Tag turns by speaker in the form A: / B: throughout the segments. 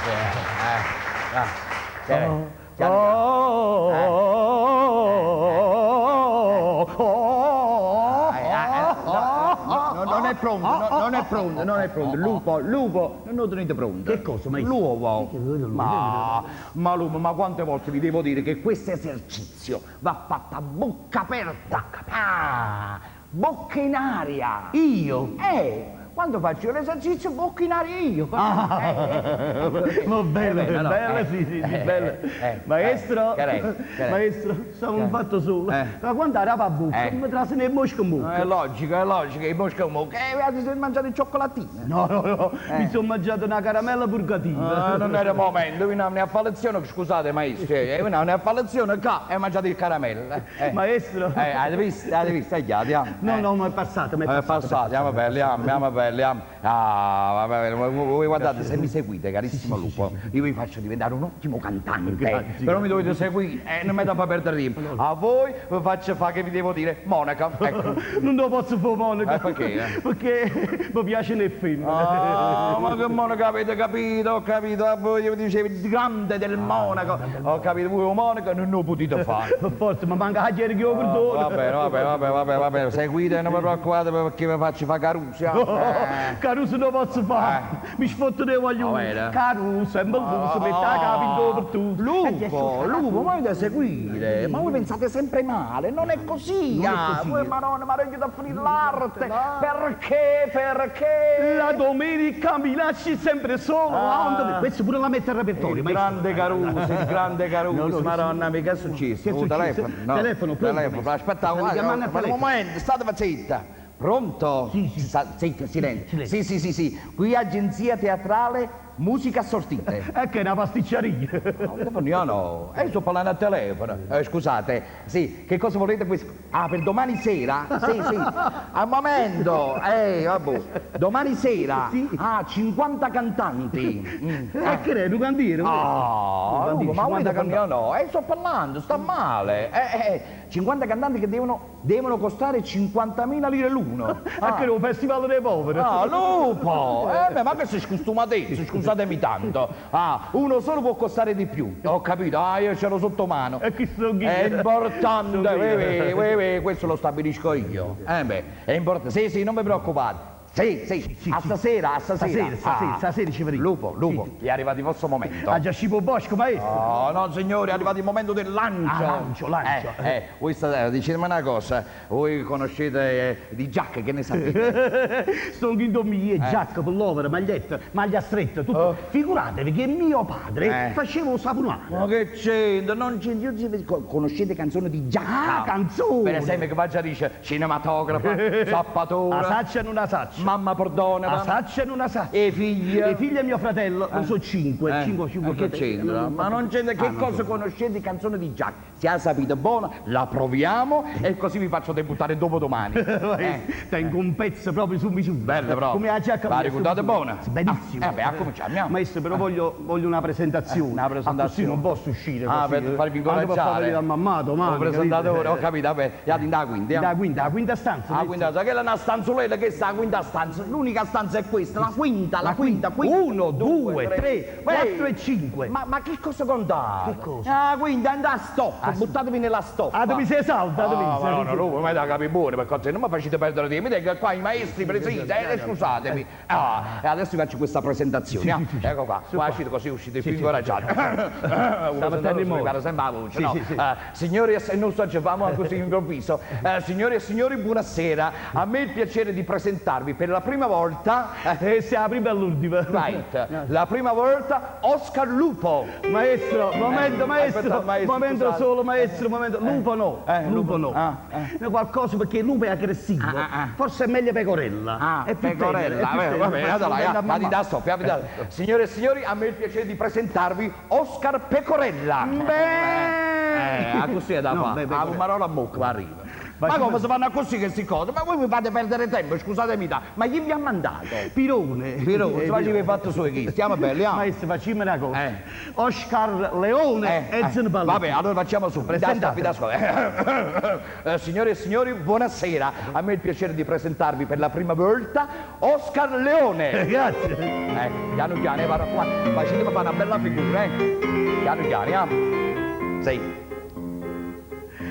A: Eh, eh, chiaro, chiaro. No, non è pronto, no, non è pronto, non è pronto. Lupo, lupo, non lo tenete pronto.
B: Che cosa, maestro?
A: L'uovo.
B: Che cosa, l'uovo?
A: Ma, ma lupo, ma quante volte vi devo dire che questo esercizio va fatto a bocca aperta. Ah, bocca in aria.
B: Io?
A: Quando faccio l'esercizio bocca in aria io.
B: Ah, ma bello,
A: Eh, no, no,
B: bello,
A: eh,
B: sì, sì, sì,
A: eh,
B: bello. Maestro,
A: che è, che è?
B: maestro, stavo un fatto solo.
A: Eh.
B: Ma quando arapa a bocca, mi trase nel mosca in bocca.
A: È logico, è logico, il mosca in bocca. Avete siete mangiato il cioccolatino?
B: No, no, no, mi sono mangiato una caramella purgativa.
A: Ah, non era il momento, vi non ne a fare lezione, scusate maestro, vi non ne a fare lezione qua e mangiate il caramello.
B: Maestro.
A: Avete visto, avete visto, andiamo.
B: No, no, ma è passato, ma è
A: È
B: passato.
A: passato, andiamo belli, andiamo belli, andiamo. Ah, va bene, voi guardate, se mi seguite, carissimo Lupo, io vi faccio diventare un ottimo cantante.
B: Grazie.
A: Però mi dovete seguire, non mi da far perdere tempo. A voi vi faccio fare, che vi devo dire, Monaca. Ecco.
B: Non lo posso fare Monaca.
A: Perché?
B: Perché mi piace nel film.
A: Ah, ma che Monaco avete capito? Ho capito, a voi vi dicevo il grande del Monaco. Ho capito, voi un Monaco non lo potete fare.
B: Forse mi manca la ieri che io perdono.
A: Va bene, va bene, va bene, va bene, va bene. Seguite, non vi preoccupate perché vi faccio fare Caruso.
B: Caruso non posso fare, mi sfotto dei guaglioni. Caruso, è belluso, mette la capa in dove per tu.
A: Lupo, Lupo, ma avete da seguire, ma voi pensate sempre male, non è così.
B: Non è
A: ah.
B: così.
A: Voi, Madonna, ma avete da finire l'arte. Perché, perché?
B: La domenica mi lasci sempre solo. Ah. Questo pure la mette al repertorio.
A: Il
B: maestro.
A: grande Caruso, il grande Caruso,
B: No, no,
A: Madonna mia, che è successo?
B: Che è
A: Oh,
B: successo?
A: telefono, no.
B: Telefono, pronto,
A: Telefono,
B: maestro.
A: aspetta,
B: Stanno
A: guarda,
B: chiamando al
A: un
B: telefono.
A: momento, state zitta. Pronto?
B: Sì, sì.
A: Zitta, silenzio.
B: Silenzio.
A: Sì, sì, sì, sì. Qui agenzia teatrale Musica Assortite.
B: È che è una pasticceria.
A: No, telefono io no, sto parlando al telefono. Scusate, sì, che cosa volete questo? Ah, per domani sera? Sì, sì. Al momento, vabbè. Domani sera?
B: Sì.
A: Ah, 50 cantanti.
B: E che è, un cantiere?
A: Ah,
B: Un
A: Luca, ma
B: cantiere,
A: volete
B: 50
A: che io no? Sto parlando, sta male. 50 cantanti che devono costare 50.000 lire l'uno.
B: E che è un festival dei poveri.
A: Ah, lupo! Beh, ma che sei scostumatezza, scusatemi tanto. Ah, uno solo può costare di più. Ho capito, ah, io ce l'ho sotto mano.
B: E chi sono io?
A: È importante,
B: Sono io.
A: uè, uè, uè, questo lo stabilisco io. Beh, è importante. Sì, sì, non vi preoccupate. Sì, sì,
B: sì,
A: a
B: sì.
A: stasera, a stasera.
B: Stasera, stasera,
A: Ah.
B: stasera ci vediamo.
A: Lupo, lupo, è arrivato il vostro momento.
B: Ah, già scipo bosco, maestro.
A: Oh, no, signori, è arrivato il momento del lancio.
B: Ah, lancio, lancio.
A: Voi stasera, dicetemi una cosa, voi conoscete di giacche, che ne sapete?
B: Sono in domie, giacca, pullover, maglietta, maglia stretta, tutto. Figuratevi che mio padre faceva un saponato.
A: Ma che c'entra? Non c'entra. Conoscete canzoni di giacca?
B: Ah, canzone!
A: Per esempio che faccia dice cinematografo, zappatore.
B: La saccia non la saccia.
A: Mamma perdona.
B: La saccia non la saccia.
A: E figli.
B: E figli e mio fratello, non so cinque, cinque
A: Che
B: fratelli.
A: c'entra? Ma non c'entra. Che cosa conoscete di canzone di Jack? Se la sapete buona, la proviamo e così vi faccio debuttare dopodomani.
B: Tengo un pezzo proprio su misura.
A: Bello proprio.
B: Come la giacca.
A: La ricordate buona?
B: Sì, benissimo.
A: Ah, beh, accominciamo.
B: Maestro, però voglio una presentazione.
A: Una presentazione.
B: Così non posso uscire.
A: Ah,
B: così,
A: per farvi
B: Anche per far
A: incoraggiare.
B: vedere a mamma domani.
A: Il presentatore,
B: capito?
A: ho capito, vabbè, la quinta.
B: La quinta, la quinta stanza.
A: La quinta stanza, che è una stanzolella che sta la quinta stanza, l'unica stanza è questa, la quinta, la quinta, quinta.
B: 1, 2, 3, 4 e 5.
A: Ma che cosa contate?
B: Che cosa?
A: Ah, quinta, andate a stoppa, buttatevi nella stoppa.
B: Ah, dove si esalta, dove
A: Ah,
B: si
A: ma no, no, lui mi da capire buono, perché non mi facete perdere tempo, mi tengo qua i maestri presenti, scusatemi. Ah, e adesso vi faccio questa presentazione. ah. Ecco qua, qua uscite così uscite più incoraggiati. Un presentatore si prepara sempre la voce, no? Signori e non so, ci famo così improvviso. Signori e signori, buonasera. A me il piacere di presentarvi per la prima volta.
B: Se la prima e l'ultima.
A: Right, la prima volta Oscar Lupo.
B: Maestro, momento, maestro,
A: aspetta, maestro,
B: momento
A: scusate.
B: solo, maestro, momento. Lupo no, lupo no. Qualcosa perché il lupo è aggressivo. Forse è meglio pecorella.
A: Ah,
B: è più
A: pecorella,
B: tenera, è più
A: va
B: tenera,
A: bene,
B: fa
A: allora,
B: sentire a
A: va
B: mamma.
A: di da stop, Signore e signori, a me il piacere di presentarvi Oscar Pecorella.
B: Beh!
A: Così è da
B: No,
A: fare.
B: beh,
A: Ah,
B: pecorella.
A: un marola a mucca, arriva. Ma come si fanno così queste cose? Ma voi mi fate perdere tempo, scusatemi, ma chi vi ha mandato?
B: Pirone.
A: Pirone, si faceva i fatti suoi chi? Stiamo belli, ah?
B: Maestro, facciamo una cosa. Oscar Leone e Zin
A: Vabbè, allora facciamo subito.
B: Presentate.
A: Signore e signori, buonasera. A me è il piacere di presentarvi per la prima volta Oscar Leone.
B: Grazie.
A: Ecco, piano piano, vado qua. Facciamo fare una bella figura, eh. Piano piano, eh. Sì.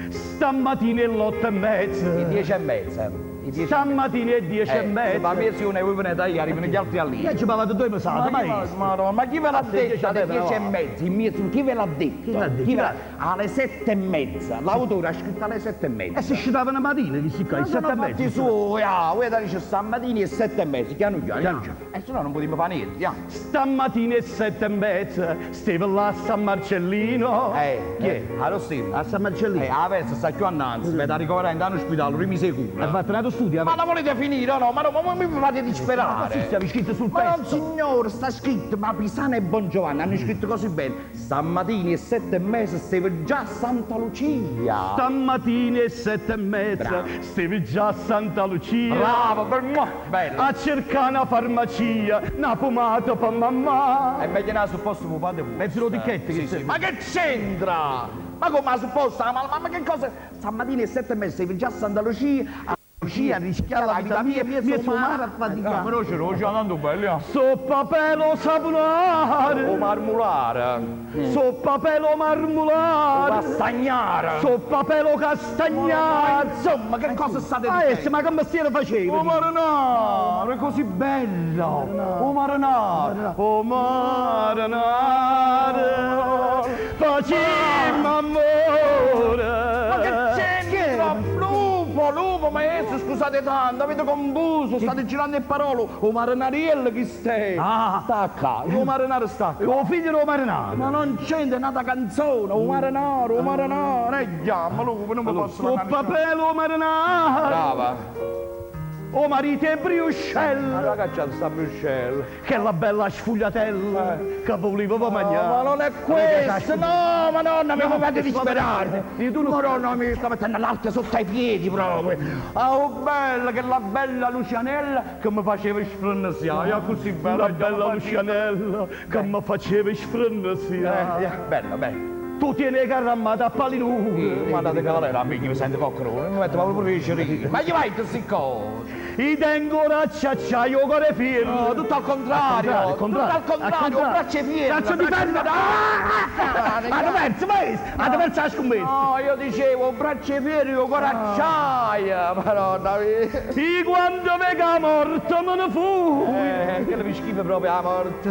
B: Stamattina è l'8:30.
A: 10:30.
B: Stamattina è 10:30.
A: Ma me se uno voi venite io, arrivano gli altri a lì.
B: Io ci parlato due mesate,
A: ma ma chi ve l'ha detto alle 10:30? Chi ve l'ha detto?
B: Chi ve l'ha
A: Alle 7:30. L'autore ha scritto alle 7:30.
B: E si scitava una mattina, chi si qua, alle 7:30.
A: Su, voi dice stamattina è 7:30, piano piano. E se no non potremmo fare niente,
B: Stamattina è 7:30, stava là a San Marcellino.
A: Chi è? Allo Steve.
B: A San Marcellino.
A: Adesso sta più annanzi, mi da ricoverare in ospedale, rimise cura.
B: Ha fatto un studio.
A: Ma la volete finire o no? Ma no, ma mi fate disperare!
B: Ma sì, sta scritto sul
A: ma
B: pezzo!
A: No, signore, sta scritto, ma Pisano e Bongiovanni hanno scritto così bene. Stamattina è 7:30 stavo già a Santa Lucia!
B: Stamattina è 7:30 stavo già a Santa Lucia!
A: Bravo, bello!
B: A cercare una farmacia, una pomata per mamma!
A: È meglio una supposta per fate voi!
B: Mezzo lo ticchetto
A: sì,
B: che
A: sì. Ma che c'entra? Ma come la supposta? Ma che cosa? Stamattina è 7:30 stavo già a Santa Lucia!
B: Lucia rischia la vita mia, mia mare a faticare.
A: Però ce l'ho già andando bello.
B: Soppa pelo saponare.
A: O marmulare.
B: Soppa pelo marmulare.
A: O castagnare.
B: Soppa pelo castagnare.
A: Insomma, che cosa state dicendo?
B: Ma che mestiere facevi?
A: O marinaro, è così bello. O marinaro.
B: O marinaro. Facimmo amore.
A: Ma che c'entra? Lupo, maestro, scusate tanto, avete confuso, state girando le parole. O marinariello chi stai?
B: Ah.
A: Stacca, o marinaro stacca.
B: O figlio del marinaro.
A: Ma non c'entra, è nata canzone, o marinaro, o marinaro. E chiama, lupo, non mi posso
B: mandare. O papello marinaro.
A: Brava.
B: O marito e Bruscella.
A: Allora cacciato sta Bruscella.
B: Che la bella sfogliatella che volevo mangiare.
A: Ma non è questo, no, madonna, mi fate disperare. Madonna, mi sta mettendo l'arte sotto ai piedi proprio. Oh, bella, che la bella Lucianella che mi faceva sfrennesiare. Così bella,
B: la bella Lucianella che mi faceva sfrennesiare.
A: Bella, bella.
B: Tu tieni carrammata a palinure.
A: Guardate galera, amici, mi sento coccherone, mi metto proprio pure i cerini. Ma gli vai queste cose?
B: I tengo racciacciaio cuore ferro.
A: No, tutto al contrario. Tutto al contrario, braccio ferro.
B: Braccio di ferro. Ah, perso, maestro. Ah, perso la scommessa.
A: No, io dicevo, braccio ferro, cuore acciaio. Madonna mia.
B: E quando vega morto me ne fui.
A: Che mi schifo proprio la morte.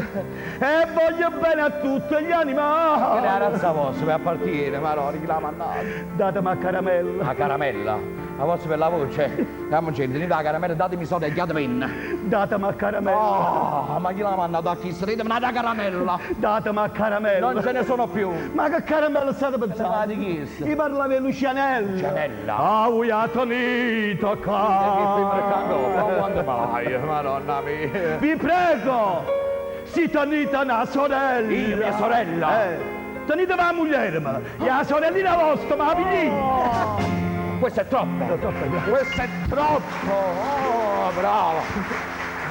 B: E voglio bene a tutti gli animali.
A: Che è la razza vostra per appartiene, ma no, chi l'ha mandato?
B: Datemi a caramella.
A: La caramella? La vostra per la voce? Andiamo tenete la caramella, datemi soldi e chiatemi.
B: Datemi a caramella.
A: Oh, ma chi l'ha mandato a chi? Datemi una caramella.
B: Datemi a caramella.
A: Non ce ne sono più.
B: Ma che caramella state pensando?
A: Di chi?
B: Io parlavo di Lucianella.
A: Lucianella.
B: Ah, uiatonita qua.
A: Ma quando mai? Madonna mia.
B: Vi prego, si tenete una sorella.
A: Io, mia sorella?
B: Tenete la moglie, ma la sorellina vostra, ma la figlia.
A: Questo è troppo. Questo è troppo. Oh, bravo.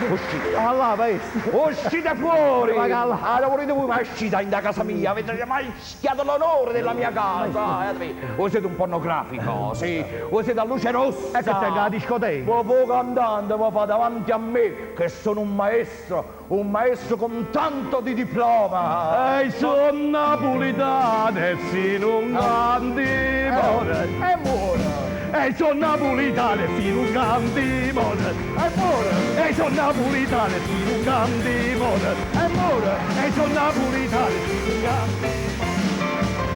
A: Uscite.
B: Allora, maestro.
A: Uscite fuori. Allora volete voi, ma uscite da casa mia. Avete mai rischiato l'onore della mia casa. Voi siete un pornografico, sì. Voi siete a luce rossa.
B: E che tengo la discoteca.
A: Voi cantante, voi fate davanti a me, che sono un maestro. Un maestro con tanto di diploma.
B: Ehi, sono napolitano e si non canti more.
A: E muore.
B: Ehi, sono napolitano e si non canti more.
A: E muore.
B: Ehi, sono napolitano e si non canti more.
A: E muore.
B: Ehi, sono napolitano e si non canti more.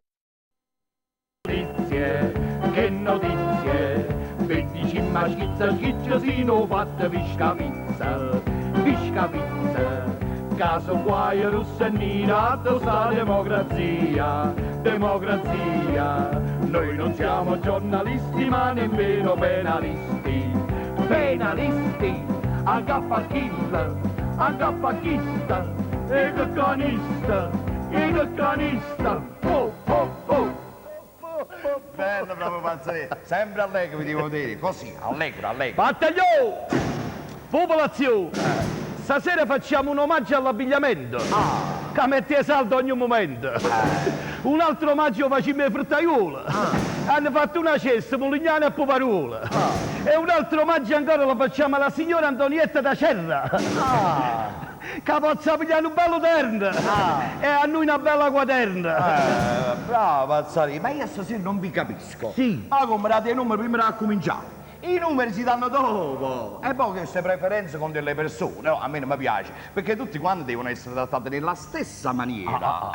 C: Notizie, che notizie, vedici ma schizza schizza sino fatta visca pizza. Visca pizza, caso guai russennina, sta democrazia, democrazia. Noi non siamo giornalisti ma nemmeno penalisti, penalisti, aggappachilla, aggappachista, e che canista, e che canista, oh oh oh.
A: Bello proprio Pazzariello, sempre allegro vi devo dire, così, allegro, allegro.
B: Battagliò! Popolazione! Stasera facciamo un omaggio all'abbigliamento. Che mette saldo ogni momento. Un altro omaggio facciamo ai fruttaioli. Hanno fatto una cesta, Mulignano e Puparuola. E un altro omaggio ancora lo facciamo alla signora Antonietta da Cerra. Che possa pigliare un bello terno. E a noi una bella quaderna.
A: Bravo Pazzariello, ma io stasera non vi capisco.
B: Sì.
A: Ma come date i numeri prima di cominciare? I numeri si danno dopo. E poi queste preferenze con delle persone, no, a me non mi piace, perché tutti quanti devono essere trattati nella stessa maniera.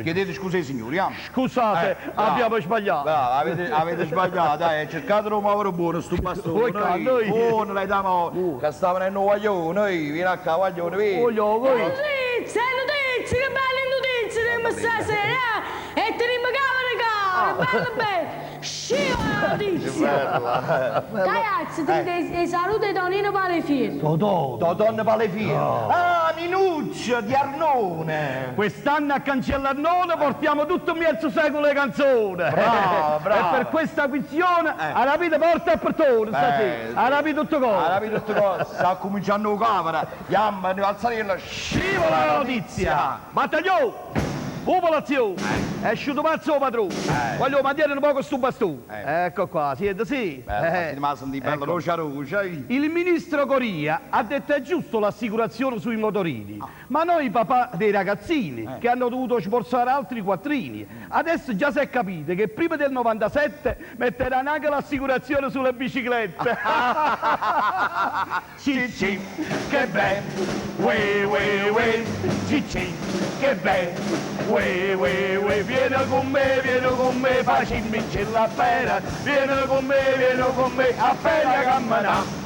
A: Chiedete scusa ai signori, ah.
B: Scusate,
A: Bravo.
B: abbiamo sbagliato.
A: Bravo, avete sbagliato, cercate di muovere buono sto bastone.
B: Voi qua, noi.
A: Buono, lei da mo, che stava nel guaglione, noi, vieni a qua, guaglione, vieni.
B: Voglio, voi.
D: Notizia, notizia, che belle notizie teniamo stasera, eh? E teniamo camera cara, bello bello. Scivola la notizia. Ragazzi, tenete i saluti di Tonino Palefiero.
B: Totò.
A: Donna Palefiero. Ah, Ninuccio di Arnone.
B: Quest'anno a Cancellarnone portiamo tutto mezzo secolo le canzoni.
A: Bravo, bravo.
B: E per questa questione, alla vita porta a portone stasera.
A: sì.
B: Alla vita tutto cosa.
A: Alla vita tutto cosa, sta cominciando la camera. Yamma, ne alzarella.
B: Scivola la notizia. Battagliò! Popolazione! È uscito pazzo padrone! Voglio mangiare un poco sto bastone! Ecco qua, siete sì?
A: Bella, ma senti bello,
B: Ecco.
A: rocia rocia.
B: Il ministro Coria ha detto è giusto l'assicurazione sui motorini, ma noi papà dei ragazzini che hanno dovuto sborsare altri quattrini, adesso già si è capito che prima del 97 metteranno anche l'assicurazione sulle biciclette. Cicci, che bello, ue ue ue, cicci, che bello, ue ue ue, vieni con me, vieni con me, facimmi la pera, vieni con me, vieni con me, appena camminare.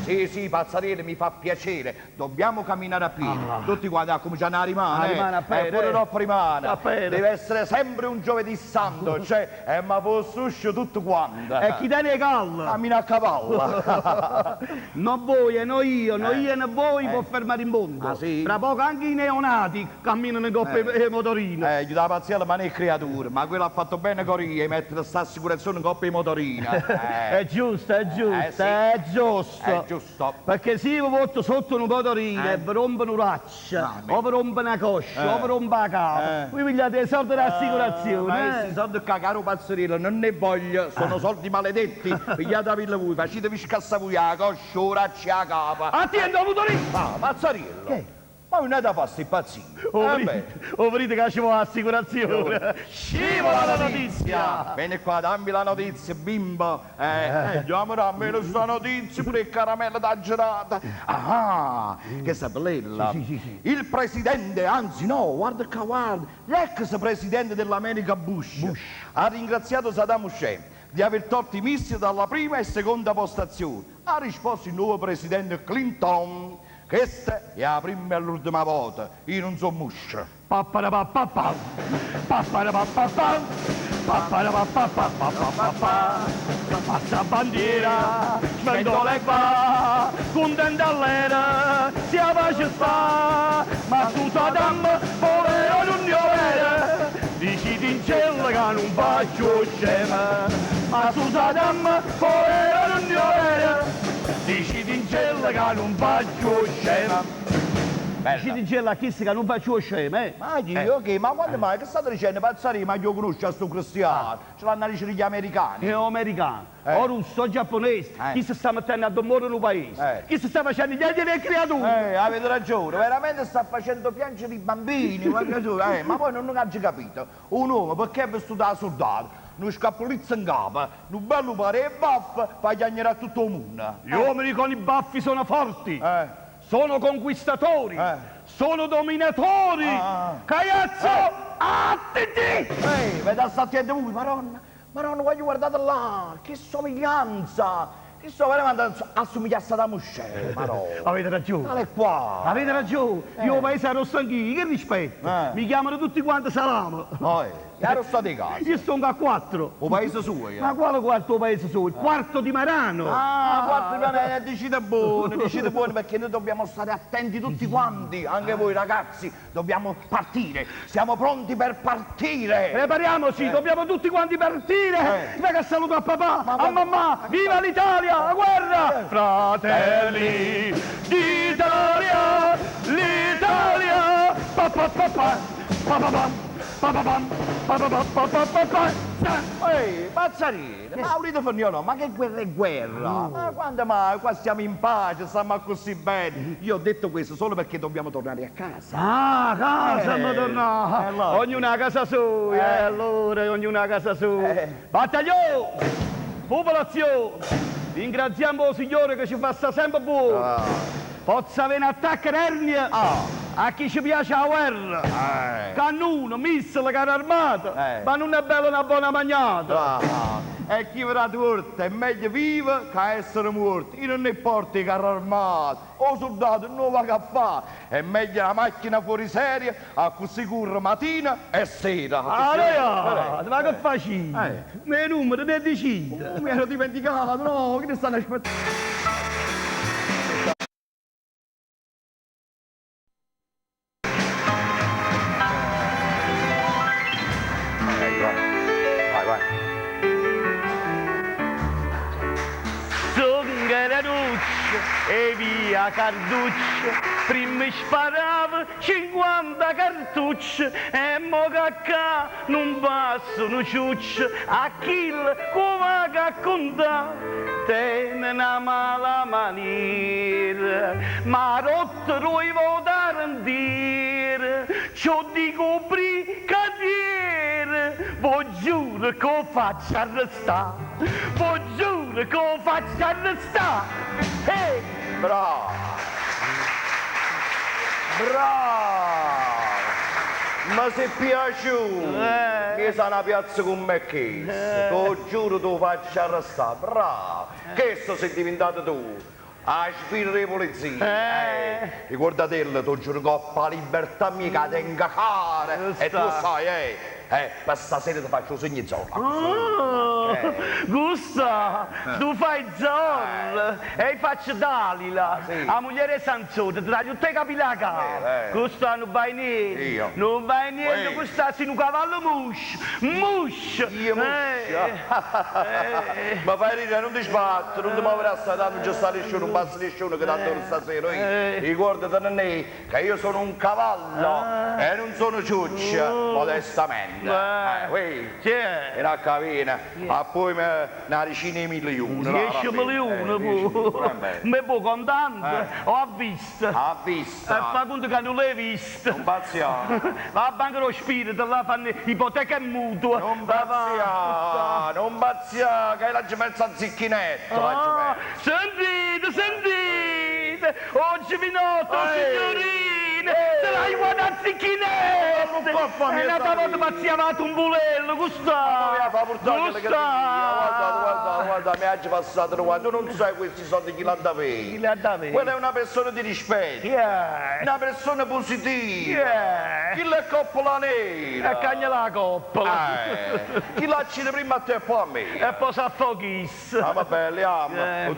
A: Sì, sì, Pazzariello, mi fa piacere. Dobbiamo camminare a piedi. Tutti quanti a cominciare a rimane.
B: A rimane a piedi,
A: Pure
B: eh.
A: troppo rimane.
B: A piedi.
A: Deve essere sempre un giovedì santo, cioè, ma posso uscire tutto quanto.
B: E chi tiene callo?
A: Cammina a cavallo.
B: Non voi e no io, no io né voi può fermare il mondo.
A: Ah, sì?
B: Tra poco anche i neonati camminano in coppia e motorino.
A: Gli dà Pazzariello, ma non è creatura, ma quello ha fatto bene Coria, mettere questa assicurazione in coppia e motorina.
B: È giusto, è giusto,
A: sì.
B: è giusto.
A: È giusto.
B: Perché se io porto sotto un motorino e vi rompo una braccia, o vi rompo una coscia, o vi rompo la capa, voi pigliate i soldi dell'assicurazione.
A: Ma
B: eh.
A: questi soldi qua, caro Pazzariello, non ne voglio, sono soldi maledetti. Pigliatevi voi, facetevi scassare voi la coscia, ora c'è la capa.
B: Attento, motorino!
A: Ah, Pazzariello!
B: Che?
A: Ma non è da fare sti pazzini.
B: Oh,
A: Eh beh.
B: vedete che ci vuole l'assicurazione. Scivola la notizia!
A: Vieni qua, dammi la notizia, bimbo. Andiamo a almeno sta notizia, pure il caramello da girata. Ah, che sta bella.
B: Sì, sì, sì,
A: Il presidente, anzi no, guarda qua, guarda, l'ex presidente dell'America Bush, ha ringraziato Saddam Hussein di aver tolto i missili dalla prima e seconda postazione. Ha risposto il nuovo presidente Clinton. Questa è la prima e l'ultima volta. Io non sono muscia.
B: Papparapapapà, papparapapapà, papparapapapapapapà. Passa bandiera, sventola e va, contenta all'era, si pace sta. Ma tu Saddam, povero non ne vera, dici in cielo che non faccio scema. Ma su Saddam, povero non ne vera, dici in cielo che non faccio scema. Dici in cielo a chi si che non faccio scema, eh?
A: Ma io che? Ma quando mai? Che state dicendo? Pazzari, ma io conosco a sto cristiano. Ce l'hanno dicendo gli americani.
B: È americano, o russo, o giapponese, chi si sta mettendo a dormire nel paese, chi si sta facendo gli altri le creature.
A: Avete ragione, veramente sta facendo piangere i bambini, guarda tu, ma poi non ho capito. Un uomo perché è vestito da soldato, non scappolizza in capo, un bello pare e baffa, fa chiagnare a tutto il mondo.
B: Gli uomini con i baffi sono forti, sono conquistatori, sono dominatori. Caiazzo, attenti!
A: Ehi, vedo sta attento voi, maronna, maronna, voglio guardate là, che somiglianza! Chisto veramente assomiglia a Saddam Hussein, marò.
B: Avete ragione.
A: Tale qua.
B: Avete ragione. Io 'o paese aro sto anch'io, che rispetto. Mi chiamano tutti quanti Salame.
A: Oh, e aro sta di casa?
B: Io stongo a quattro.
A: 'O paese suo?
B: Ma quale quarto 'o paese suo? Il quarto di Marano.
A: Ah, quarto di Marano, dicite buono, dicite buono perché noi dobbiamo stare attenti tutti quanti, anche voi ragazzi, dobbiamo partire. Siamo pronti per partire.
B: Prepariamoci, dobbiamo tutti quanti partire. Venga a salutare a papà, a mamma, viva l'Italia, la guerra! Fratelli d'Italia, l'Italia! Pa pa pa pa, pa pa pa, pa pa pa, pa pa pa pa pa pa pa.
A: Ehi, Mazzarino, ma volete fornire o no? Ma che guerra è guerra? Ma quando mai? Qua stiamo in pace, stiamo così bene. Io ho detto questo solo perché dobbiamo tornare a casa.
B: Ah, casa, madonna!
A: Allora.
B: Ognuno a casa sua, allora, ognuno a casa sua. Battaglione, popolazione, ringraziamo il Signore che ci fa stare sempre buono. Possa avere un attacco d'ernia a chi ci piace la guerra. Cannone, missile, carro armato, ma non è bella una buona magnata.
A: Ah, e chi verrà torto è meglio vivo che essere morto. Io non ne porto i carri armati, o soldato non va che fa. È meglio la macchina fuori serie, a così corre mattina e sera.
B: Allora, ma che facci? Ne numeri, ne decidi.
A: Oh, mi ero dimenticato, no, che ne stanno aspettando? Vai, vai.
B: Zonghereruccio e via Carduccio, prima sparava 50 cartucce e mo cacà non passano ciucce, a chi come che conta, tene una mala maniera, ma rotto ruivo da rendire, ciò dico brigadiere, vo giuro che faccio arrestare, vo giuro che faccio arrestare. Ehi!
A: Bravo! Bravo! Ma sei piaciuto? Mi sa una piazza con me che te lo giuro te lo faccio arrestare, bravo! Questo sei diventato tu! A sbirra di polizia! Ricordatelo, te lo giuro coppa libertà mia che tenga cara! E tu lo sai, per stasera ti faccio un segno zorro.
B: Oh, Gusta, tu fai zorro e faccio Dalila, la moglie di Sansone, ti taglio tutti i capelli a capo. Gusta non vai niente,
A: Io.
B: non vai niente,
A: Ui.
B: Gusta sei un cavallo muscio, muscio.
A: Io muscio? Ma fai ridere, non ti sbatto, non ti muovere a strada, non c'è sta nessuno, non passa nessuno che tanto stasera io. Ricordati che io sono un cavallo e non sono ciuccia, modestamente. Uè.
B: Chi è?
A: E la cavina, a poi una decina di milioni.
B: 10 milioni, mi può contando, ho a vista.
A: A vista.
B: E fa conto che non l'hai vista.
A: Non pazziamo.
B: Va a banca dello spirito, là fanno ipoteca e mutuo.
A: Non pazziamo, non pazziamo, che l'ha già messa a zicchinetto.
B: Ah, sentite, sentite, oggi vinotto, signorine, se l'hai guardato a zicchinetto. E l'altra volta pazziava un bulello, gusta.
A: Gusta. Guarda, guarda, guarda, mi ha già passato, guarda, tu non sai questi soldi chi l'ha da
B: Chi l'ha da
A: Quella è una persona di rispetto.
B: Chi è?
A: Una persona positiva.
B: Chi è?
A: Chi l'è coppola nera?
B: E cagna la coppola.
A: Chi l'accide prima a te e poi a me?
B: E poi s'affochisse.
A: Ah, vabbè, le amo.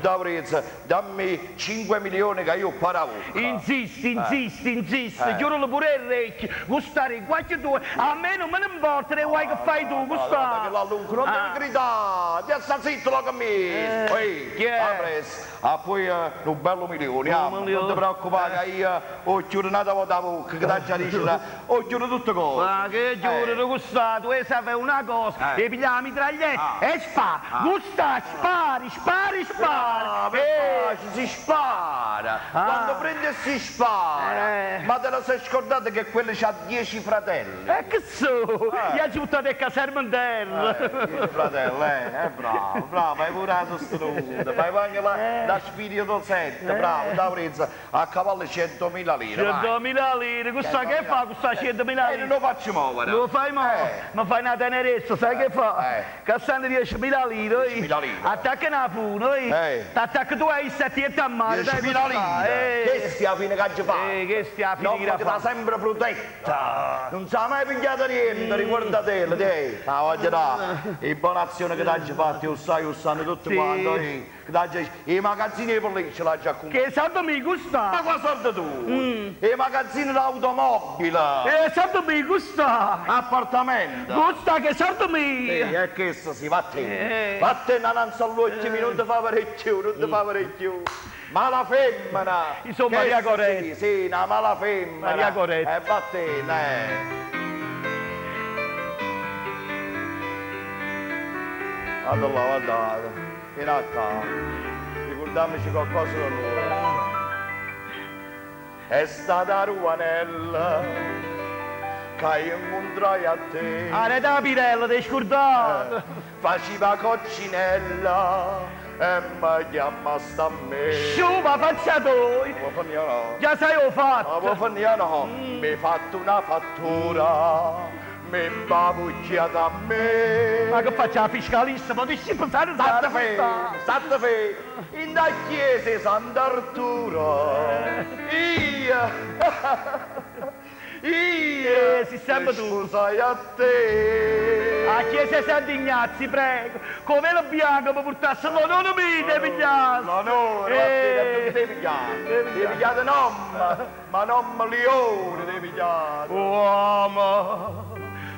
A: Dammi 5 milioni che io paravo.
B: Insisti, insisti, insisti. Giuralo pure il orecchio. Gustare qualche due. A me non me ne importa, ne vuoi che fai tu, Gustavo.
A: Che la lungo, non devi gridare. Ti sta zitto la camicia.
B: Chi è?
A: Ah, poi un bello milione, non ti preoccupare che io ho chiuso una volta la bocca, che ti già dice, ho chiuso tutte cose.
B: Ma che giuro, Gustavo, tu sai una cosa, e piglia la mitraglietta e spara, Gustavo, spari, spari, spari.
A: Ah, per pace, si spara, quando prende e si spara, ma te lo sei scordato che quello c'ha 10 fratelli.
B: E che so, gli ha buttato a caserma in terra.
A: 10 fratelli, bravo, bravo, hai pure la sostenuta, fai anche la spirito 7, bravo, da Brezza, a cavallo 100.000 lire.
B: 100.000 lire, questa che fa? Questa 100.000
A: E
B: lire.
A: non lo faccio muovere.
B: Lo fai mo?
A: Eh.
B: Mi fai una tenerezza, sai che fa?
A: Eh.
B: Che stanno 10.000 lire, oi.
A: 10.000 lire.
B: Attacca una fune, oi.
A: Eh.
B: T'attacca tu e sette a mare. dai,
A: 10.000 lire.
B: Eh.
A: Che stia fine che ci fa?
B: Eh, che stia fine
A: No,
B: che
A: ma che
B: fa?
A: t'ha sempre protetta. Non si è mai pigliato niente, riguardatelo, te. Ah, voglio dare. Le buone azioni che t'ha fatto, io sai, io sanno tutti
B: Sì.
A: quanti. oi. Che t'ha già- I magazzini di polizia l'ha già comprato.
B: Che soldo mi gusta?
A: Ma qua soldi tu? I magazzini d'automobile.
B: Soldo mi gusta?
A: Appartamento.
B: Gusta che soldo mi?
A: Sì, e questo si va a te.
B: Eh.
A: Vattene all'ultimo, non ti fa parecchio, non ti fa parecchio. Mala femmina.
B: Insomma,
A: Che
B: Maria Goretti.
A: Sì, sì, una mala femmina.
B: Maria Goretti.
A: E vattene, eh. Guarda là, guarda. Vieni a qua. Ricordiamoci qualcosa di nuovo. È stata Ruanella che io incontrai a te.
B: Ah, ne da Pirella, ti hai scordato.
A: Faceva coccinella e mi chiama sta a me.
B: Sciupa, faccia tu.
A: Vuoi fare io no?
B: Già sai ho
A: Ma
B: fatto.
A: vuoi fare io no? Mi hai fatto una fattura, mi imbabucchiata a me.
B: Ma che faccia la fiscalista? Ma ti stai pensando
A: State fe, state fe, in da chiesa di Sant'Arturo. Io, io,
B: Eh, si sempre tu.
A: Scusai a te.
B: A chiesa di Sant'Ignazio, prego. Come lo bianco mi portasse l'onore mi devi pigliare.
A: L'onore,
B: Eh.
A: eh. devi pigliare, devi pigliare nome, ma nome leone devi pigliare.
B: Uomo,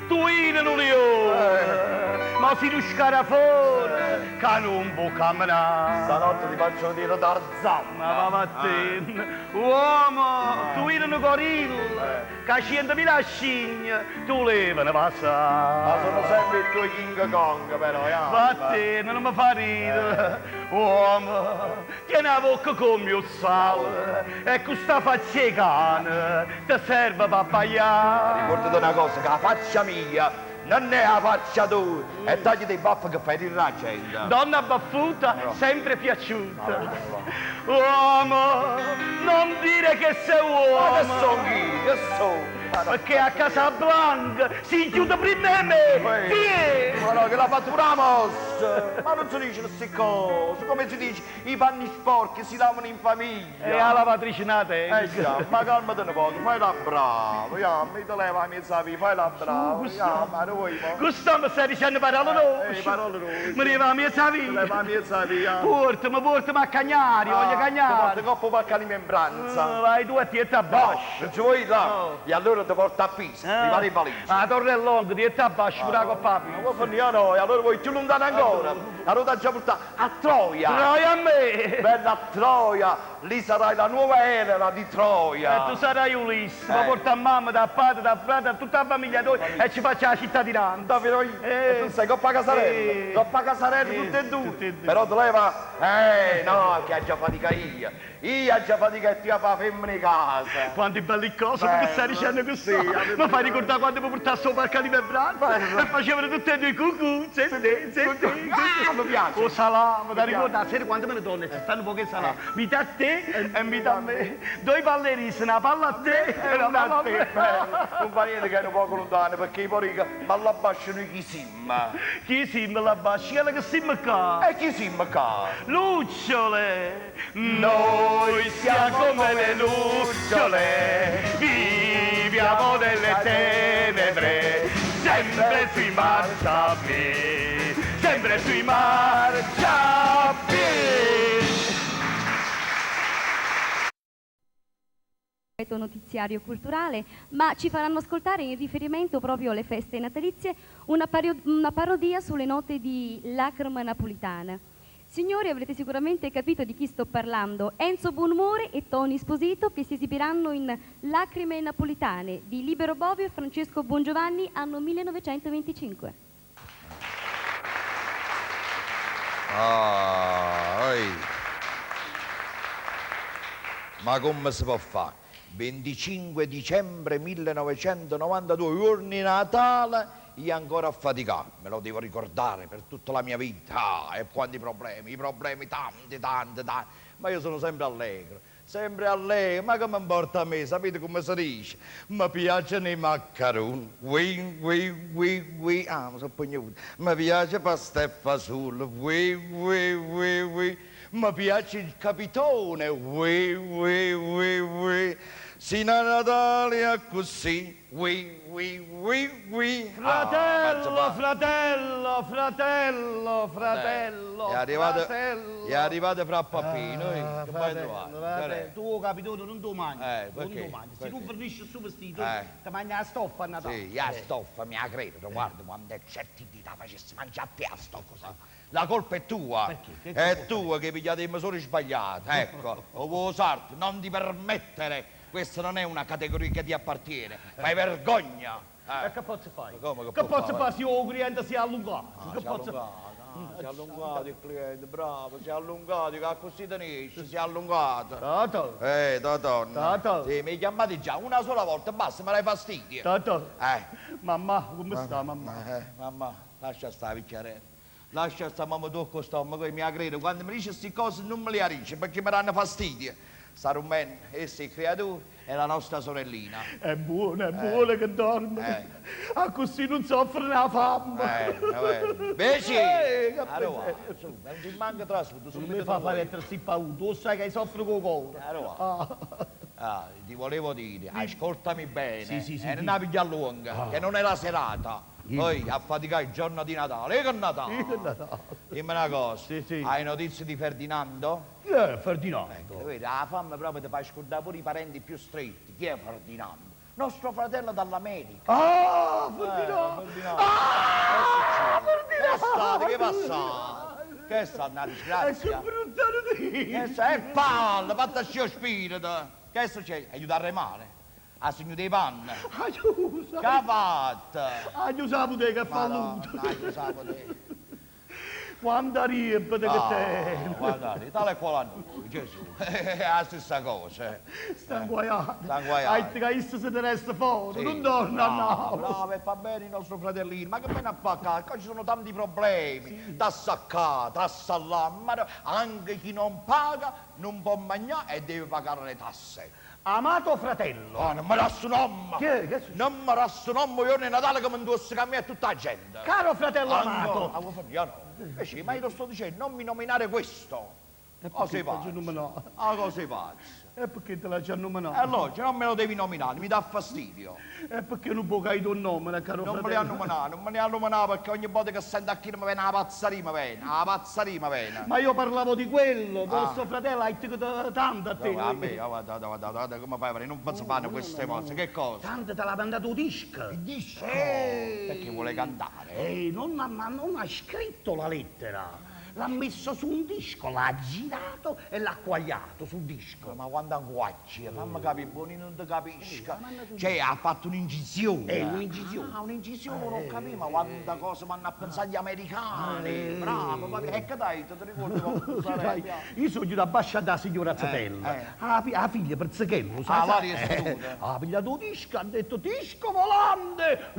B: tu eri un leone, ma sei uno scarafone che non può camminare.
A: Stanotte ti faccio dire Tarzan.
B: Ma va vattene, uomo, tu eri un gorilla, che a 100.000 scigne, tu levano
A: Ma
B: passare.
A: sono sempre il tuo King Kong però, ya.
B: Vattene, non mi fa ridere. Uomo, tieni la bocca come il sale, e questa faccia di cane ti serve per abbaiare.
A: Ricordati una cosa, che la faccia mia non è la faccia tua. E tagli dei baffi che fai ridere la gente.
B: Donna baffuta, sempre piaciuta. Uomo, non dire che sei
A: Ma che
B: uomo.
A: sono io? Che sono?
B: Perché a Casablanca si chiude prima di me. Chi è?
A: Ma no, che l'ha fatto Ramos! Ma non si dice queste cose, come si dice? I panni sporchi si lavano in famiglia.
B: E alla matrice nata.
A: Eh già, ma calmati un poco, fai la brava, ya, mi te leva la mia via, fai la brava, ya, ma non vuoi mo?
B: Questo mi stai dicendo parole nuove.
A: Eh, parole nuove.
B: Mi leva la mia
A: Ti leva
B: via.
A: la mia via.
B: Portami, portami a Cagnari, voglio
A: Ti
B: Cagnari.
A: porto coppo pacca di membranza.
B: Ah, Vai tu a ti a
A: No,
B: bascio.
A: non ci vuoi là.
B: No.
A: E allora ti porto a Pisa, ti fai le valigie.
B: La torre è lunga, ti a bascio, pure la coppa.
A: Ma vuoi fare io no, e allora vuoi più lontano ancora. Allora ti già portato a Troia.
B: Troia a me.
A: Bella Troia, lì sarai la nuova Elena di Troia.
B: E tu sarai Ulisse,
A: Eh.
B: mi porta a mamma, da padre, da frate, a tutta la famiglia tua e ci faccia la cittadinanza.
A: Davvero io?
B: Eh.
A: E tu sei Coppa Casarella,
B: Eh.
A: Coppa Casarella
B: Eh,
A: tutte e due.
B: tutte e due.
A: Però tu leva, eh no, che ha già fatica io. Io ho già fatica e tu a fare femmina in casa.
B: Quante belle cose
A: Bello.
B: che stai dicendo così.
A: Sì, avevo-
B: Mi fai ricordare quando mi portasse al parco di Membranza e facevano tutte e due cucù, sì, sì, sì, sì.
A: Ah, mi piace.
B: O salame, da
A: Mi piace.
B: ricordare, sera quando me ne torno, ci stanno poche salame. Metà a te e metà a me. Due pallerisse, una palla a te e una palla a me.
A: Non fa niente che è un poco lontano perché i porica ma là basciano i chisimma.
B: Chi si la bascia, quella che si qua.
A: E chi simma qua?
B: Lucciole, noi siamo come le lucciole, viviamo nelle tenebre, sempre sui marciapiedi, sempre sui marciapiedi.
E: Notiziario culturale, ma ci faranno ascoltare in riferimento proprio alle feste natalizie una, una parodia sulle note di Lacrima Napolitana. Signori, avrete sicuramente capito di chi sto parlando: Enzo Buonumore e Tony Esposito, che si esibiranno in Lacrime Napolitane di Libero Bovio e Francesco Bongiovanni, anno 1925.
A: Ah, oi. Ma come si può fare? 25 dicembre 1992, giorno di Natale, io ancora a faticare, me lo devo ricordare per tutta la mia vita. Ah, e quanti problemi, i problemi tanti, tanti, tanti, ma io sono sempre allegro. Sempre a lei, ma che m'importa a me, sapete come si dice? Mi piacciono i maccaroni, ui, ui, ui, ui, ah, mi sono pugnuto. Mi piace pasta e fasullo, ui, ui, ui, ui. Mi piace il capitone, ui, ui, ui, ui. Sino a Natale accussì, ui, ui, ui, ui. Ah,
B: Fratello, fratello, fratello, fratello,
A: È arrivato,
B: fratello.
A: è arrivato fra Pappino, eh,
B: Ah,
A: che vai
B: fratello,
A: trovare?
B: fratello, tu oh, capitone non tu mangi,
A: Eh,
B: non
A: perché?
B: tu mangi. Se tu
A: Perché?
B: fornisci il suo vestito,
A: Eh.
B: ti mangi la stoffa a Natale.
A: Sì, la stoffa, mi credo, guarda, quando certi di la facessi mangiare a te la stoffa. La colpa è tua.
B: Perché? Che
A: È
B: colpa?
A: tua che hai pigliato le misure sbagliate, ecco. O vuoi sarto, non ti permettere. Questa non è una categoria che ti appartiene. Fai vergogna.
B: E che posso fare?
A: Ma come che
B: che
A: può
B: posso
A: fare?
B: fare se il cliente si è allungato?
A: Ah,
B: che
A: si è
B: posso
A: allungato, ah, si è allungato il cliente, bravo, si è allungato, che così te ne esci, si è allungato.
B: Tato,
A: Totò.
B: Totò.
A: Sì, mi chiamate già una sola volta, basta, mi dai fastidio.
B: Tato,
A: Eh.
B: mamma, come sta mamma?
A: Mamma, lascia stare, vecchiarella. Lascia stare, mamma, tocco stomaco e mi credo. Quando mi dice queste cose non me le dice perché mi danno fastidio. Sarumen, essa è creatura, è la nostra sorellina.
B: È buona, è buona che dorme.
A: Eh.
B: Ah, così non soffre la fame.
A: Vabbè. Veci!
B: Eh, che
A: Allora, su, non ti manca trasfuto,
B: Non mi fa fare mettersi paura, tu sai che soffro con cuore.
A: Allora.
B: Ah.
A: Ah, ti volevo dire, ascoltami bene,
B: Sì, sì, sì,
A: e
B: sì.
A: non la piglia lunga, che non è la serata. Poi a faticare il giorno di Natale, e che Natale?
B: Che Natale?
A: Dimmi una cosa,
B: Sì, sì.
A: hai notizie di Ferdinando?
B: Chi è Ferdinando?
A: Ecco, vedi, la fame proprio ti fa scordare pure i parenti più stretti. Chi è Ferdinando? Nostro fratello dall'America.
B: Ah, Ferdinando!
A: Eh, Ferdinando.
B: Ah,
A: Che è stato? Che è
B: Ferdinando!
A: passato? Che è stata una
B: È che
A: disgrazia?
B: brutta notizia!
A: Che è palla, fatta scio spirito. Che è successo? Aiutare male. Ha segnato i panni.
B: Aiuto!
A: Che ha fatto?
B: Aiuto la bottega è
A: Madonna,
B: falluto!
A: aiuto la bottega.
B: Quanta riebbe che
A: Ah,
B: te!
A: guardate, tale e quale a noi, Gesù. È la stessa cosa.
B: Sta inguaiato!
A: Sta inguaiato.
B: Hai detto che se ne resta fuori,
A: Sì,
B: non torna a
A: bravo,
B: Napoli!
A: Bravo, e fa bene il nostro fratellino, ma che bene a fa qua? Qua ci sono tanti problemi. Tassa qua, tassa là, ma no, anche chi non paga non può mangiare e deve pagare le tasse.
B: Amato fratello!
A: Oh, non mi lascio nome!
B: Che? Che succede?
A: Non mi lascio nome giorno di Natale come non dovesse cambiare tutta la gente.
B: Caro fratello
A: Ancora?
B: amato!
A: Ah, vuoi fare? Io no. Invece, ma io lo sto dicendo, non mi nominare questo.
B: E
A: Oh, sei
B: perché te l'ha già
A: pazzo.
B: nominato?
A: Ah, cosa sei pazzo?
B: E perché te l'ha già nominato?
A: E allora, non me lo devi nominare, mi dà fastidio.
B: E perché non può caire un nome, caro
A: Non me
B: fratello?
A: li hanno nominato, non me ne hanno nominato perché ogni volta che sento a chi mi viene la pazzaria, mi viene, la pazzaria mi viene.
B: Ma io parlavo di quello,
A: Ah.
B: vostro fratello ha detto tanto a te.
A: No, a me, oh, guarda, guarda, guarda, guarda, come fai a fare? Non posso fare queste cose, che cosa?
B: Tanto te l'ha mandato un disco.
A: Il disco? Perché vuole cantare?
B: Ehi, non ha, ma non ha scritto la lettera. L'ha messo su un disco, l'ha girato e l'ha quagliato sul disco.
A: Ma quando anguacci, fammi capire, buoni non ti capisca. Cioè, ha fatto un'incisione.
B: Un'incisione.
A: Ah, un'incisione, ho capito, ma quanta cosa vanno a pensare gli americani. Bravo, va bene. E che dai, ti ricordi come
B: Sai, io sono giù da bascia da signora Zetella. La figlia per Zechello, sai?
A: Ah,
B: sai?
A: l'aria è seduta.
B: Ha pigliato un disco, ha detto disco volante.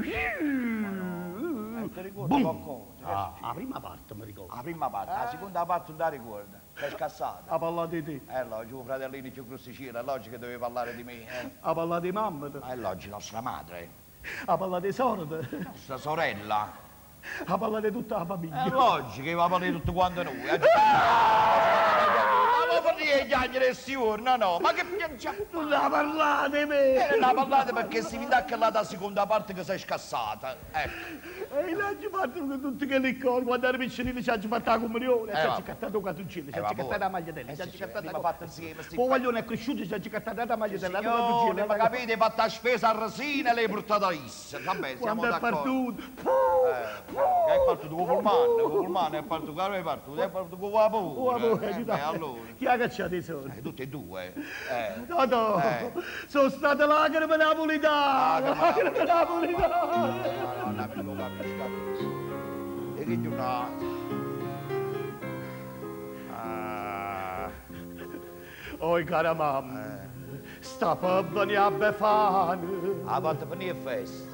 A: Ti ricordi
B: Boom.
A: qualcosa? Che
B: Ah, la prima parte mi ricordo.
A: La prima parte, la seconda parte non ti ricorda, sei scassata.
B: Ha parlato di te,
A: È logico, fratellino più crusticino, è logico che dovevi parlare di me. Eh.
B: ha parlato di mamma,
A: Ma è logico, nostra madre,
B: ha parlato di sorella,
A: nostra sorella.
B: ha parlato di tutta la famiglia.
A: È logico che va a parlare tutto quanto noi. Eh. Ma per dire chiacchiere sti giorni, no, ma che piangiamo?
B: Non la parlate di me!
A: Eh, non la parlate perché si vede che là da seconda parte che sei scassata. Ecco.
B: E l'hanno fatto con tutte quelle cose, quando ero piccolino ci hanno fatto la comunione, ci hanno
A: vabbè.
B: cattato un cartoncino, ci hanno
A: vabbè.
B: cattato la magliatella,
A: Eh
B: ci hanno
A: sì, sì,
B: cattato
A: abbiamo fatto insieme, sti
B: Poi guaglione è cresciuto, ci hanno cattato la magliatella, la
A: Signore,
B: cartoncino,
A: ma capite, hai fatto la spesa a resina e l'hai portata a Issa. Vabbè, siamo
B: Quando è
A: d'accordo.
B: partito,
A: Che è partito con pullman, con pullman è partito, che è partito, è partito con la paura.
B: Oh,
A: Beh, allora.
B: Chi ha cacciato i soldi?
A: Tutti e due.
B: No, no,
A: Eh.
B: sono state lacrime napolitane, lacrime napolitane.
A: Madonna, mi lo capisco. E che giornata. Ah,
B: Oi cara mamma, sta per venire a Befana.
A: ha fatto finire festa.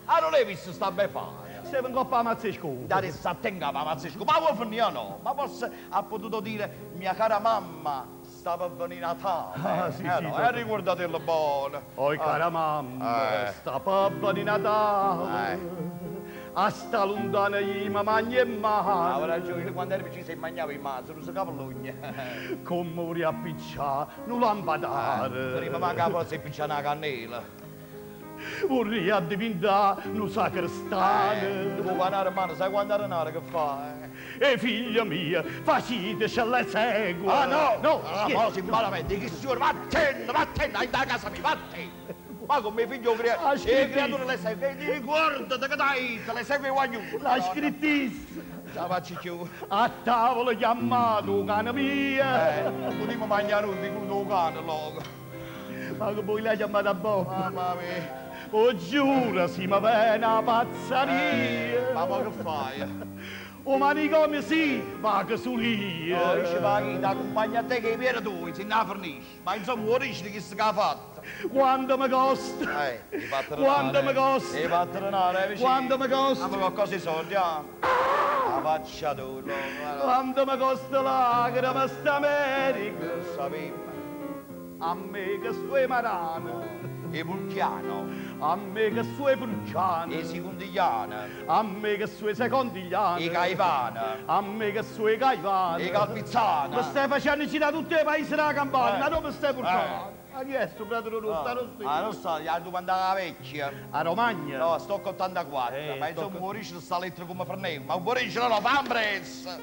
A: Ah, non l'hai visto sta Befana?
B: Stavo in coppa a Mazzesco.
A: Da adesso attenga la mazzesco. Ma vuoi finire o no? Ma forse ha potuto dire, mia cara mamma, sta per venire Natale.
B: Ah, sì,
A: eh,
B: sì,
A: no,
B: dottore.
A: ricordatelo buono.
B: Oi cara mamma,
A: Eh.
B: sta pappa di Natale.
A: Eh.
B: A sta lontana io mi mangio e
A: Ah,
B: mare.
A: ragione, quando eri vicino si mangiava in mano, non si capologna.
B: Come vorrei appicciare un lampadare.
A: Prima manca forse picciare una cannella.
B: Vorrei diventare un sacrestano.
A: Dopo quando mano, sai quando era nata che fa? eh?
B: E figlia mia, faciteci le segue.
A: Ah no!
B: No,
A: Ah,
B: scherzo.
A: ma si malamente, chi signore, vattene, vattene, dai da casa mia, vattene! Ma come figlio crea...
B: Ah,
A: E
B: scritti.
A: creatura le segue, ti ricordate che dai, te le segue guagliù.
B: L'ha scrittissima.
A: La faccio più.
B: A tavola chiamato cane mia.
A: Potremmo mangiare un piccolo cane, logo.
B: Ma che voi l'hai chiamata Bob?
A: Mamma mia.
B: Oh giuro, si mi viene una pazzaria.
A: Ma poi che fai?
B: O manicomio sì, ma che sulia.
A: Oh, dice, ma chi ti accompagna a te che viene tu, se ne fornisci. Ma insomma, vuoi dire che si è fatto?
B: Quanto mi costa?
A: Mi fatto
B: Quanto mi costa?
A: Mi fatto renare, vicino.
B: Quanto mi costa?
A: Ma qualcosa i soldi, ah. La faccia tu, no, guarda.
B: Quanto mi costa lacrima sta America?
A: Non sapevo.
B: A me che sue marane,
A: E Pulciano,
B: a me che sue pulciane,
A: e Secondigliano,
B: a me che sue secondigliane,
A: e Caivano,
B: a me che sue caivane.
A: e Calpizzana.
B: Mi stai facendo girare tutti i paesi della campagna,
A: Eh.
B: ma dove stai portando? Ma chi è sto fratello non sta non
A: Ah, non so, gli hanno domandato la vecchia.
B: A Romagna?
A: No, sto con 84, ma
B: sto
A: insomma,
B: con-
A: Boris sta lettera come Ferneo, ma Boris no, Fambres!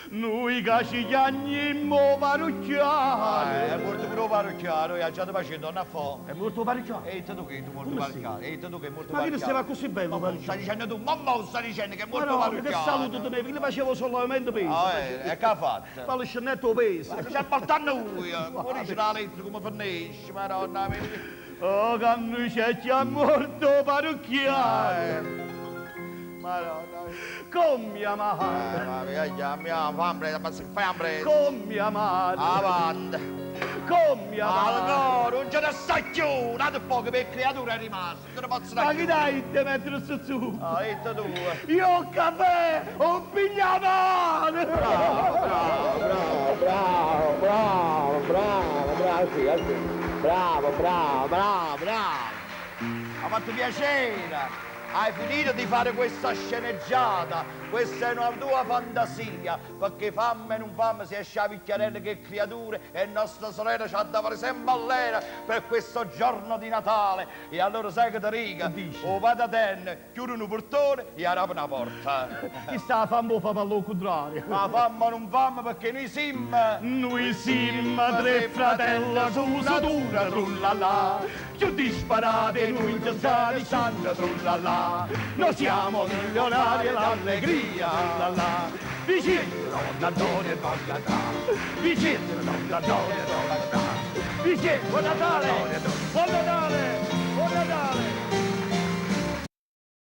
B: Noi che ci chiamiamo parrucchiare.
A: È morto pure il parrucchiaro, e ha già facendo una fo.
B: È morto parrucchiare?
A: E tu che tu morto
B: Come sì?
A: parrucchiaro, e tu che è morto
B: Ma che ne
A: parrucchiaro.
B: stava così bello
A: Ma
B: parrucchiare?
A: stai dicendo tu, mamma sta dicendo che è
B: Ma
A: morto
B: no, che
A: parrucchiaro.
B: saluto tenevi, che le facevo solamente peso.
A: Ah, e che ha fatto?
B: Fa lo scenetto peso.
A: Ma c'è portando lui, Boris la lettera come fornisce, madonna mia.
B: Oh, che noi c'è morto parrucchiare.
A: Madonna mia.
B: Con mia madre,
A: Mamma mia, chiamiamo, Fambres, ma se Fambres.
B: con mia madre,
A: Avanti.
B: con mia madre.
A: Allora, non ce ne sta più, un altro poco per creatura è rimasto, non ne posso
B: Ma
A: dare
B: chi
A: più.
B: dai te mettere su su?
A: Ah, detto tu.
B: Io ho caffè, ho pigliato!
A: Bravo, bravo, bravo, bravo, bravo, bravo, sì, sì. Bravo, bravo, bravo, bravo. Ha fatto piacere. Hai finito di fare questa sceneggiata, questa è una tua fantasia, perché fame e non fame si esce a picchiarella che creature e nostra sorella ci ha da fare sempre all'era per questo giorno di Natale. E allora sai che ti riga? O patatenne, chiude un portone e apre una porta.
B: Chi sta a fare un fa al contrario?
A: Ma fame o non fame perché noi siamo...
B: Noi siamo tre fratelli su dura trullala, più disparate noi già sa di sanno trullala. Noi siamo milionari l'allegria trullala. Vicino donna Antonio e Don Natale, vicino donna Antonio e Don Natale, vicino Buon Natale, Buon Natale!